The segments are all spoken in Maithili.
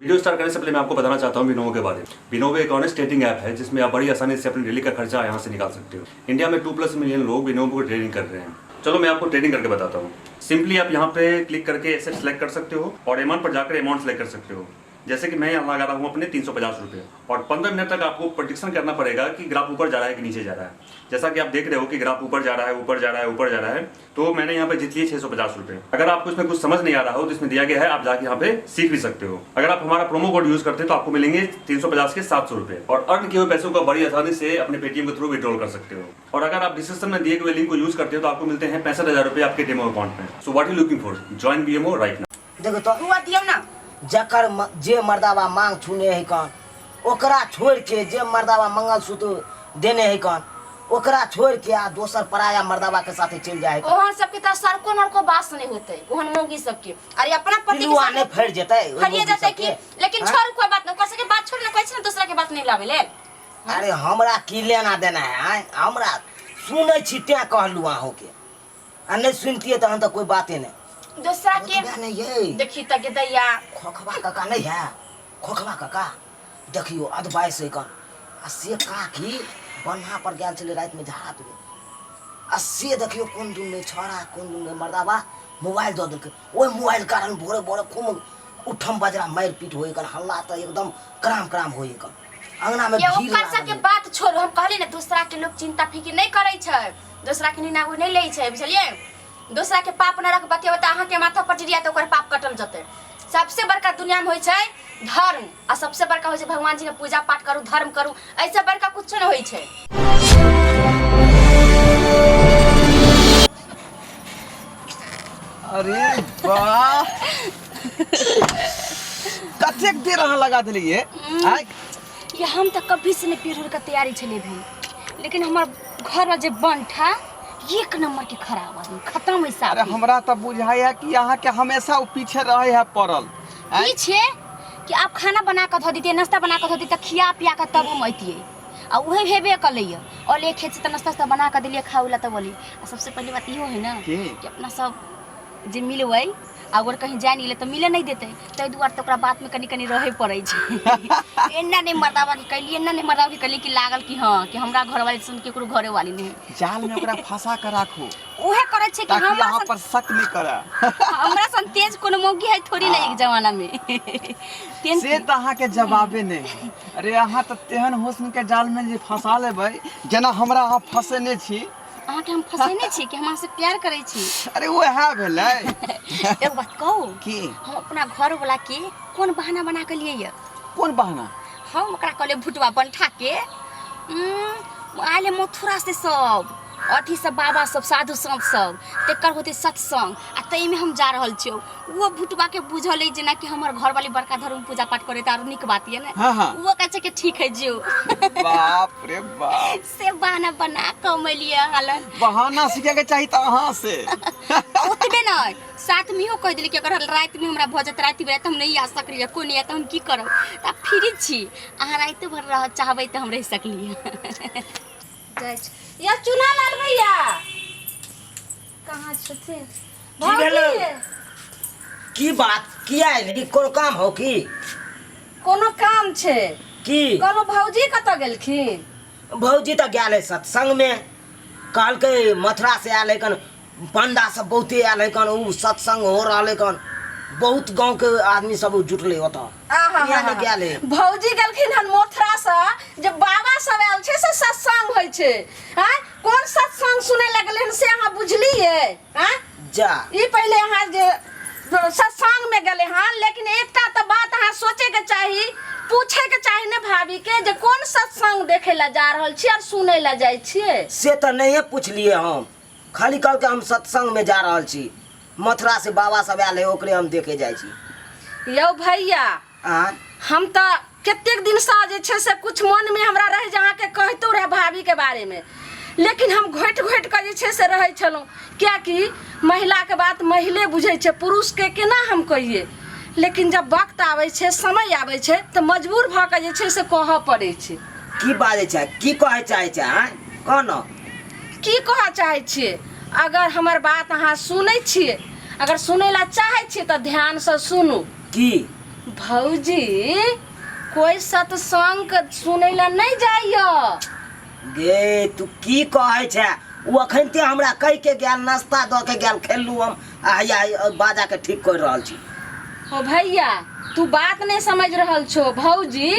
वीडियो स्टार्ट करने से पहले मैं आपको बताना चाहता हूँ बिनोवो के बारे में। बिनोवो एक ऑनेस्ट ट्रेडिंग ऐप है जिसमें आप बड़ी आसानी से अपने डेली का खर्चा यहाँ से निकाल सकते हो। इंडिया में 2+ मिलियन लोग बिनोवो को ट्रेडिंग कर रहे हैं। चलो मैं आपको ट्रेडिंग करके बताता हूँ। सिंपली आप यहाँ पे क्लिक करके एसेट सेलेक्ट कर सकते हो और अमाउंट पर जाकर अमाउंट सेलेक्ट कर सकते हो। जैसे कि मैं यहाँ लगा रहा हूँ अपने 350 रुपये और 15 मिनट तक आपको प्रेडिक्शन करना पड़ेगा कि ग्राफ ऊपर जा रहा है कि नीचे जा रहा है। जैसा कि आप देख रहे हो कि ग्राफ ऊपर जा रहा है, ऊपर जा रहा है, ऊपर जा रहा है, तो मैंने यहाँ पे जीत लिए 650 रुपये। अगर आपको इसमें कुछ समझ नहीं आ रहा हो तो इसमें दिया गया है, आप जाके यहाँ पे सीख भी सकते हो। अगर आप हमारा प्रोमो कोड यूज करते हैं तो आपको मिलेंगे 350 के 700 रुपये और अर्न किए हुए पैसों को बड़ी आसानी से अपने पेटीएम के थ्रू विड्रॉल कर सकते हो। और अगर आप डिस्क्रिप्शन में दिए गए लिंक को यूज करते हो तो आपको मिलते हैं 65,000 रुपये आपके डेमो अकाउंट में। So what you looking for, join BMO right now. देखो तो हुआ दियौ ना। जकर जे मर्दाबा मांग छूने है कन ओकरा छोड़ के, जे मर्दाबा मंगलसूत्र देने है कन ओकरा छोड़ के आ दोसर पराया मर्दाबा के साथे चल जाए। ओहन सबके त सरको नरको बास नहीं होते ओहन मौगी सबके। अरे अपना पति के पिलुआ साथ नहीं फैर जेतै ओहि फरिए मौगी जेतै कि सबके। लेकिन हाँ? छोड़ कोई बात नहीं, ओकर सबके बात छोड़ ना, कहै छै ना दूसरा के बात नहीं लाबै ले। अरे हमरा की लेना देना है आँय? हमरा सुनै छी तें कहलू अहूँके, आ नहीं सुनतिए तहन तऽ कोई बाते नहीं। दूसरा के ओतबे नहीं ये देखी त के दैया खोखबा काका नहीं है, खोखबा काका देखियो अधबाइस है कन आ से काकी बन्हा पर गेल छलै रातिमे झाड़ा तुरे आ से देखियो कोन दिन नहि छौड़ा कोन दिन नहि मर्दाबा मोबाइल दऽ देलकै। ओहि मोबाइल कारण भोरे भोरे खूब उठम बजरा मारि पीट होइ कन, हल्ला तऽ एकदम क्राम क्राम होइ कन अंगना में ये भीड़ ओकर लागल सबके है। बात छोड़ू, हम कहली ने दूसरा के लोग चिंता फिकिर नहीं करै छै, दूसरा के निना नहीं लै छै, बुझलियै? दूसरा के पाप नरक बतेबै तऽ अहाँके माथा पर चिड़िया तऽ ओकर पाप कटल जेतै। सबसे बड़का दुनिया में होइ छै धर्म, आ सबसे बड़का होइ छै भगवान जी के पूजा पाठ करू, धर्म करू, ऐसे बड़का कुछो नहीं होइ छै। अरे वाह, कतेक देर अहाँ लगा देलियै आँय? ये हम तऽ कभी से नहीं पीढ़ के तैयारी छलियै भी, लेकिन हमर घर में जे बंठा एक नंबर के खराब आदमी खत्म है साहब। अरे हमरा तऽ बुझाइया कि अहाँके हमेशा ओ पीछे रहे है पड़ल। आँय? पीछे कि आप खाना बना कऽ धऽ दितियै, नाश्ता बना कऽ धऽ दितियै, खिया पिया कऽ तब हम अइतियै, आ उहे हेबे कलैया और एक खेत से तऽ नाश्ता उस्ता बना कऽ देलियै खाउ ला तब बोलियै। आ सबसे पहली बात इहो है ना की? कि अपना सब जे मिलबै अगर कहीं जाए नहीं तऽ मिले नहीं देतै, ताहि दुआरे तऽ ओकरा बातमे कनि कनि रहै पड़ै छै। एना नहि मर्दाबा के कैलियै, एना नहि मर्दाबा के कैलियै कि लागल कि हँ कि हमरा घरवाली सन केकरो घरेवाली नहि है। जाल में ओकरा फंसा के राखू, उहे करै छै कि ताकि हमरा अहाँ सन पर शक नहीं करे। हमरा सन तेज कोनो मौगी है थोड़ी ना एक जमाना में। तेन से तऽ अहाँके जवाबे नहि है। अरे अहाँ तऽ तेहन हुस्न के जाल में जे फंसा लेबै जेना हमरा अहाँ फंसेने छी। अहाँके हम फंसेने छी कि हम अहाँसँ प्यार करै छी? अरे वएह भेलै। एगो बात कहू? की? हम अपना घर वाला के कोन बहाना बना के लिए ये? कोन बहाना? हम ओकरा कहलियै भुटवा बंठा के, आयल है मथुरा से सब अथी सब बाबा सब साधु संत सब, तेकर होते सत्संग आ ताहिमे हम जा रहल छियौ। वो भुटवा के बुझल है जेना कि हमर घर वाली बड़का धर्म पूजा पाठ करे आरो नीक बात ये ने। हाँ, हाँ। वो कहै छै कि ठीक है जियो। बाप रे बाप, से बहाना बना कमेलिए हालन। बहाना सीखे के चाही तऽ अहाँ से। ओतबे नहीं, साथ में इहो कहि देली कि अगर राति में हमरा भऽ जात राति बिराति हम नहीं आ सकलियै, कोई नहीं आयत तऽ हम की करब, तऽ फ्री छी, अहाँ राति भर रह चाहबै तऽ हम रहि सकलियै। जाइ छी। या चुना लाल भैया कहाँ छथिन? की भेलै? भौजी, की बात, किया एलही, कोनो काम हो की? कोनो काम छै। की? कहलहुँ भौजी कतऽ गेलखिन? भौजी तऽ गेल है सत्संग में, कहलकै मथुरा से आयल है कन पंडा सब बहुते आयल है कन, उ सत्संग हो रहल है कन, बहुत गांव के आदमी सब जुटले ओतऽ। आहा, इएह ने गेल है। भौजी गेलखिन हन मथुरा से, जे बाबा सब आयल छै से सत्संग होइ छै। आँय, कोन सत्संग सुनै लगलै हन से अहाँ बुझलियै? आँय? जा। ई पहिले अहाँ जे सत्संग में गेलै हन, लेकिन एकटा तऽ बात अहाँ सोचे के चाही, पूछे के चाही ने भाभी के जे कोन सत्संग देखे ला जा रहल छी और सुनै ला जाइ छियै। से तऽ नहिए पुछलियै हम, खाली कहलकै हम सत्संग में जा रहल छी, मथुरा से बाबा सब आयल है ओकरे हम देखे जाइ छी। यौ भैया, आँय? हम तऽ कतेक दिनसँ जे छै से कुछ मनमे हमरा रहै जे अहाँके कहितो रहए भाभीके बारेमे, लेकिन हम घोटि घोटि कऽ जे छै से रहै छलहुँ, किएकि महिलाके बात महिले बुझै छै, पुरुषके केना हम कहियै। लेकिन जब वक्त आबै छै, समय आबै छै, तऽ मजबूर भऽ कऽ जे छै से कहऽ पड़ै छै। की बाजै छै, की कहै चाहै छै, आँय कह न। की कहऽ चाहै छियै? अगर हमर बात अहाँ सुनै छियै, अगर सुनै लए चाहै छियै तऽ ध्यानसँ सुनू। की? भौजी कोई सत्संग सुनै ला नहीं जाइय। गे तू की कहै छै? ओ अखनते हमरा कहि के गेल, नाश्ता दऽ के गेल, खेललू हम आ हैया बाजा के ठीक कर रहल छी। ओ भैया तू बात नहीं समझ रहल छो। भौजी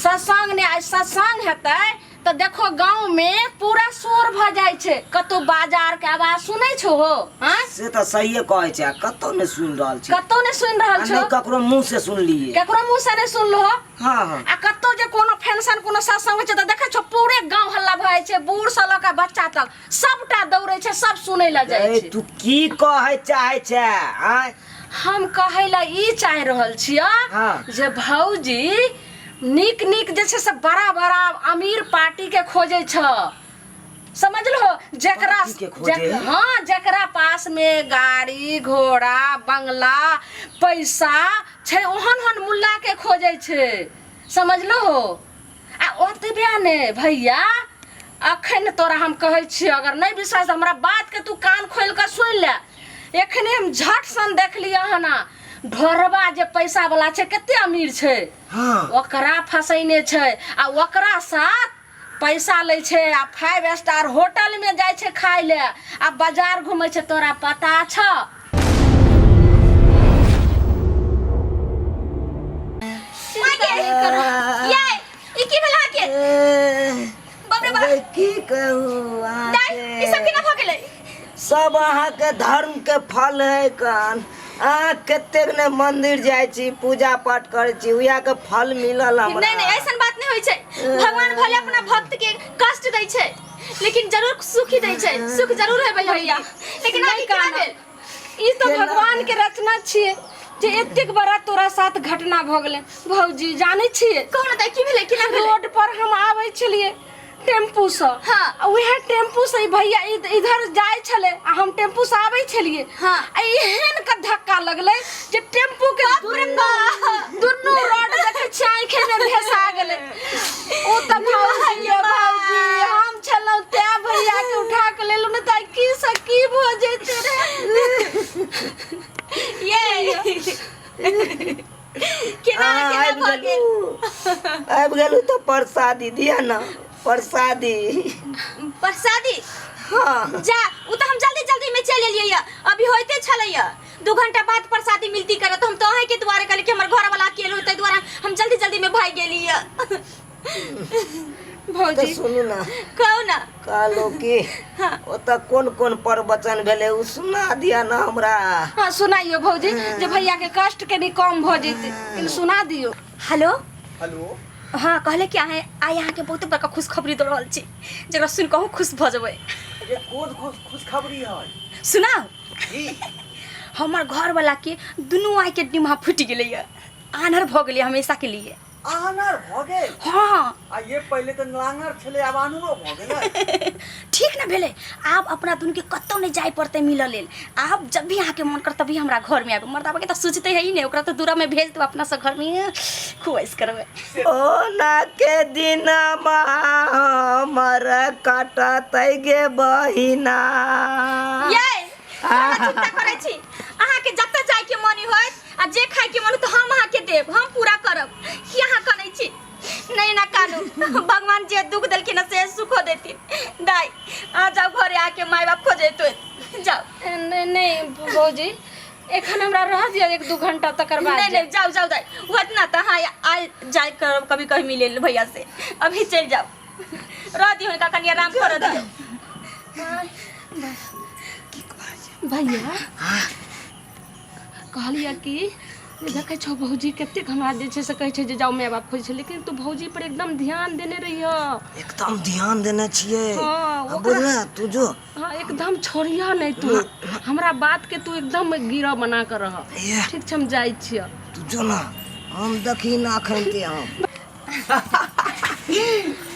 सत्संग ने आइ सत्संग हेतै तऽ देखो गांव में पूरा शोर भ जाइ छै, कतौ बाजार के आवाज सुनै छो हो? हाँ से तऽ सहिए कहै छै, कतौ नहि सुनि रहल छी। कतौ नहीं सुनि रहल आ छो? नहि ककरो मुँह से सुनलियै। केकरो मुंह से नहीं सुनलो हो? हाँ हाँ। आ कतौ जे कोनो फंक्शन कोनो सत्संग होइ छै तऽ देखै छो पूरे गांव हल्ला भऽ जाइ छै, बूढ़ से लऽ के बच्चा तक सबटा दौड़ै छै, सब सुनै लए जाइ ए, छै। तू की कहै चाहै छै आँय? हम कहै लए ई चाहि रहल छियै हाँ। जे भौजी नीक नीक जे छै से बड़ा बड़ा अमीर पार्टी के खोजै छ, समझलो? जेकरा पार्टी के खोजै? हाँ, जेकरा पास में गाड़ी घोड़ा बंगला पैसा छै ओहन ओहन मुल्ला के खोजै छै, समझलो हो? आ ओतबे ने भैया, अखन तोरा हम कहै छियै, अगर नहि विश्वास हमरा बात के तू कान खोलि कऽ सुनि ले। एखने हम झट सन देखलियै हन ढोरबा जे पैसा वाला छै, कते अमीर छै। हाँ। ओकरा फसैने छै आ ओकरा साथ पैसा लै छै आ 5 स्टार होटल में जाइ छै खाय ले आ बाजार घूमै छै। तोरा पता छ? ये ई की भेल अहाँके? ए, बाप रे बाप। अरे की कहू दाइ, ई सब अहाँके, केना भऽ गेलै? सब अहाँके धर्म के फल है कन। अहाँ कतेक ने मंदिर जाइ छी, पूजा पाठ करै छी, उएह के फल मिलल हमरा। नहीं नहीं, ऐसन बात नहीं होइ छै। भगवान भले अपना भक्त के कष्ट दै छै लेकिन जरूर सुखी दै छै, सुख जरूर हेबै भैया। लेकिन नहि अहाँके केना कानब। भेल? ई तऽ केना? भगवान के रचना छियै जे एतेक बड़ा तोरा साथ घटना भऽ गेलै। भौजी जानै छियै? कहू ने दाइ, की भेलै, केना भेलै? रोड पर हम आबै छलियै टेम्पू से। हाँ। आ उएह टेम्पू से ई भैया इधर जाइ छलै आ हम टेम्पू से आबै छलियै। हाँ। आ एहन के धक्का लगलै जे टेम्पू के दुनू दुनू रॉड देखै छियै आँखि में भेसा गेलै। ओ तऽ भौजी यै भौजी, हम छलहुँ तैं भैया के उठा के लेलहुँ, नहि तऽ आइ की से की भऽ जैते रहे। ये केना अहाँ केना आबि भऽ गेल? गेलू, आबि गेलू तऽ प्रसादी दिअ ने, प्रसादी। प्रसादी? हाँ। जा उ तऽ हम जल्दी जल्दी में चलि एलियै यऽ, अभी होइते छलै यऽ, 2 घंटा बाद प्रसादी मिलती करत। हम तो अहीं के दुआरे कहली कि हमर घर वाला अकेले होतै, दुआरे हम जल्दी जल्दी में भागि गेली यऽ। तऽ भौजी सुनू ने। कहू ना। कहलहुँ कि ओतऽ कोन कोन प्रवचन भेलै ओ सुना दिअ ने हमरा। हाँ सुनाइयो भौजी, जे भैया के कष्ट कनि कम भऽ जैते, कनि सुना दियौ। हेलो। हेलो। हाँ कहले कि अहाँ आइ अहाँके बहुत बड़का खुशखबरी दऽ रहल छी जकरा सुनि कऽ अहूँ खुश भऽ जेबै। अरे कोन खुशखबरी है? सुनाउ। की? हमर घरवाला के दुनू आँखि के डिम्हा फूटि गेलैया, आन्हर भऽ गेलै हमेशा के लिए। आनर भऽ गेल? हाँ। आ ये पहिले तऽ लांगर छलै, आब आनरो भऽ गेलै। ठीक ने भेलै, आब अपना दुनू के कतौ नहि जाय पड़तै मिलऽ लेल। आब जब भी अहाँके मन करत तभी हमरा घर में आबि। मर्दाबा के तऽ सोचते है ही नहीं, ओकरा तऽ दूरा में भेज देब, अपना सब घर में खूब ऐश करबै। ओ ना के दिन हमर कटतै गे बहिना। ये हमरा चिंता करै छी, अहाँके जतऽ जाय के मन होयत आ जे खाय के मन होयत हम अहाँके देब, हम पूरा करब। की अहाँ कनै छी? नहीं ना कानू, भगवान जे दुख देलखिन से सुखो देथिन। दाई आ जाओ घरे, आके माय बाप खोजैत होयत, जाओ। नहीं नहीं भौजी, एखन हमरा रह दिअ 1-2 घंटा तकर बाद। नहीं नहीं, जाओ जाओ दाई, होत ना तऽ अहाँ आ जाय करब कभी कभी मिले ले भैया से, अभी चलि जाओ, रह दियौ हुनका कनि आराम करऽ दियौ। भैया कहलियै कि देखै छौ भौजी कतेक हमरा जे छै से कहै छै जे जाउ माय बाप खोजै छै, लेकिन तू भौजी पर एकदम ध्यान देने रहिह। एकदम ध्यान देने छियै। हाँ, आ ओकरा- बुझले तू जो। हाँ एकदम छोड़िह नहि तू हमरा बात के, तू एकदम गिरह बना कऽ रह। ये। ठीक छै, हम जाइ छियै। तू जो ना, हम देखी ना अखन ते हम।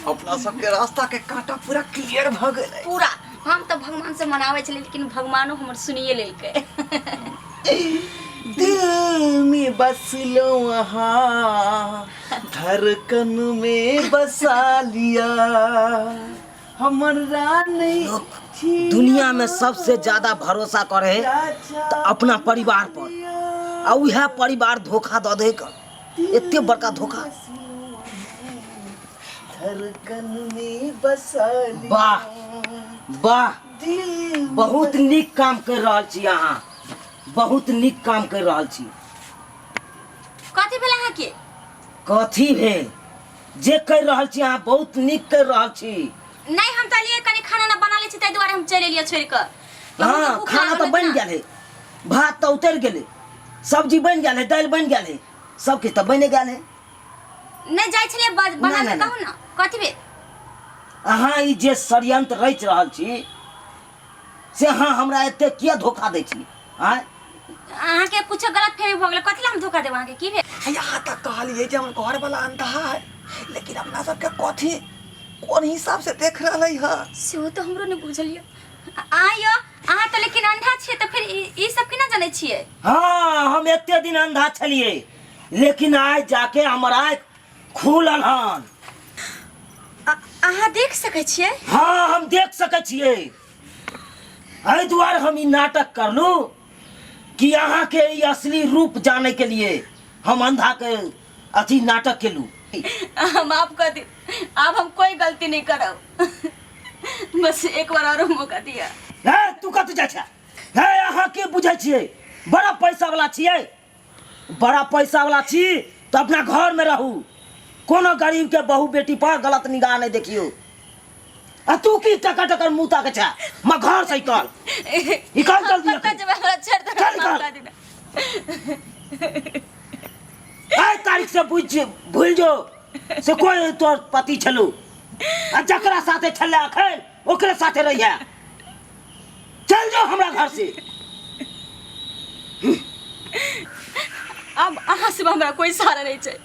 अपना सबके रास्ता के कांटा पूरा क्लियर भ गेलै। पूरा हम तऽ भगवान से मनाबै छलियै लेकिन भगवानो हमर सुनिए लेलकै। दिल में बसलो अहाँ, धड़कन में बसा लिया हमर रानी। दुनिया में सबसे ज्यादा भरोसा करे तो अपना परिवार पर। आ उएह परिवार धोखा दऽ दै एते बड़का धोखा। धड़कन में बसा लिया। वाह वाह, दिल बहुत नीक काम कर रहल छी अहाँ, बहुत नीक काम कर रहल छी। कथी भेल अहाँके? कथी भेल? जे कर रहल छी अहाँ बहुत नीक कर रहल छी। नहीं, हम तऽ लिए कनि खाना ना बना ले छी, ताहि दुआरे हम चलि एलियै छोड़ि कऽ। हाँ, खाना तऽ बनि गेल है, भात तऽ उतरि गेलै, सब्जी बनि गेल है, दालि बनि गेल है, सब किछु तऽ बनि गेल है। नहीं जाइ छलियै बना ना, के ना। कहू ना कथी भेल? अहाँ ई जे षड्यंत्र रचि रहल छी से अहाँ हमरा एते किया धोखा दै छी? आँय, अहाँके कुछो गलत फहमी भऽ गेलै। कथी लए हम धोखा देब अहाँके? की भेल? यहाँ तक कहलिए जे हमर घर वाला अंधा है, लेकिन अपना सबके कथी कोन हिसाब से देख रहले है सेहो तऽ हमरो नहि बुझल यऽ। आँ यौ, अहाँ तऽ लेकिन अंधा छियै, तऽ फेर ई सब केना जनै छियै? हाँ, हम एते दिन अंधा छलियै, लेकिन आइ जाके हमर आँखि खुलल हन। अहाँ देख सकै छियै? हाँ, हम देख सकै छियै। एहि दुआरे हम ई नाटक करलू कि अहाँके ई असली रूप जाने के लिए हम अंधा के अथी नाटक केलू। अहाँ माफ कर दी, आब हम कोई गलती नहीं करब, बस एक बार आरो मौका दिया। हे, तू कतऽ जाइ छे? हे, अहाँ के बुझै छियै? बड़ा पैसा वाला छियै, बड़ा पैसा वाला छी तऽ अपना घर में रहू, कोनो गरीब के बहु बेटी पर गलत निगाह नहीं देखियो। आ तू की टका टकर मुंह ताके छे? मां घर से निकल, निकल जल्दी। कतऽ अखन। जेबै? हमरा छोड़ि दे। चल, माफ निकल। कर दिना। आइ तारीख से बुझ भूल जो से कोई तोर पति छलू, आ जकरा साथे छले अखन ओकरे साथे रहिया। चल जाओ हमरा घर से। अब अहाँ से हमरा कोई सहारा नहीं छै,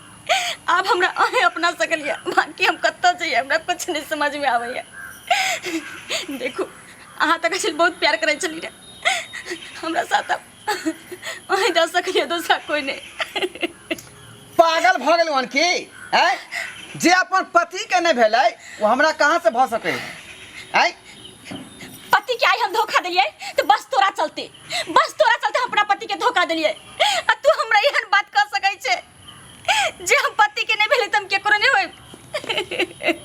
आब हमरा अहें अपना सकलियै, बाकी हम कतऽ जइयै हमरा कुछ नहीं समझ में आबैया। देखू, अहाँ तऽ कहै छलियै बहुत प्यार करै छलियै रे हमरा साथ, आब अहें दऽ सकलियै, दोसरा कोई नहीं। पागल भऽ गेलहुँ हन की? आँय, जे अपन पति के नहि भेलै ओ हमरा कहाँ से भऽ सकै है? आँय, पति के आइ हम धोखा देलियै तऽ बस तोरा चलते, बस तोरा चलते हम अपना पति के धोखा देलियै, आ तू हमरा एहन बात कह सकै छै जे हम पति के नहीं भेलै तऽ हम केकरो नहीं होइब।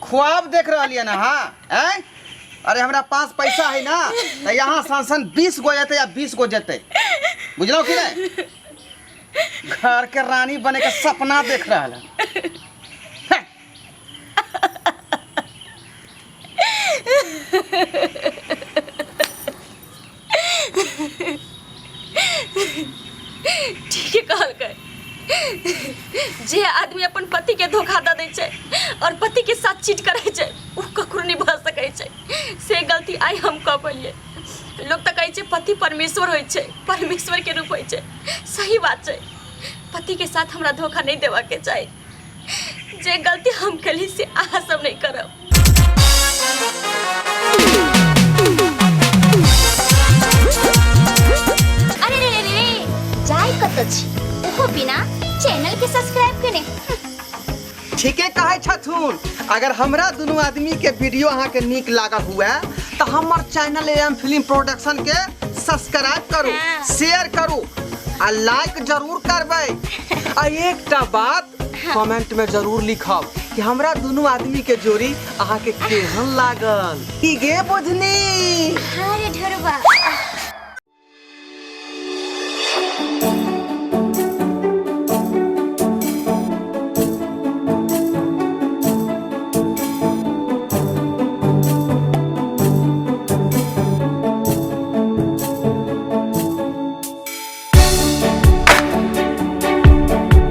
ख्वाब देख रहलियै ना? हाँ, आँय, अरे हमरा पास पैसा है ना तऽ यहाँ सन सन 20 गो जेतै या 20 गो जेतै, बुझलहुँ कि नहि? घर के रानी बने के सपना देख रहल है। हैं। ठीके कहलकै, जे आदमी अपन पति के धोखा दऽ दै छै और पति के साथ चीट करै छै ओ ककरो नहि भऽ सकै छै। से गलती आइ हम कऽ पेलियै। लोक तऽ कहै छै पति परमेश्वर होइ छै, परमेश्वर के रूप होइ छै, सही बात छै। पति के साथ हमरा धोखा नहि देबाके चाही। जे गलती हम केली से अहाँ सब नहीं करब। अरे रे रे रे, जाय कतऽ छी ओहो बिना चैनल के सब्सक्राइब केने? ठीके कहै छथुन। अगर हमरा दुनू आदमी के वीडियो अहाँके नीक लागल हुए तऽ हमर चैनल एम फिल्म प्रोडक्शन के सब्सक्राइब करू, हाँ। शेयर करू आ लाइक जरूर करबै, आ एकटा बात कमेंट में जरूर लिखब कि हमरा दुनू आदमी के जोड़ी अहाँके केहन लागल। की गे बुझनी? हाँ रे ढोरबा।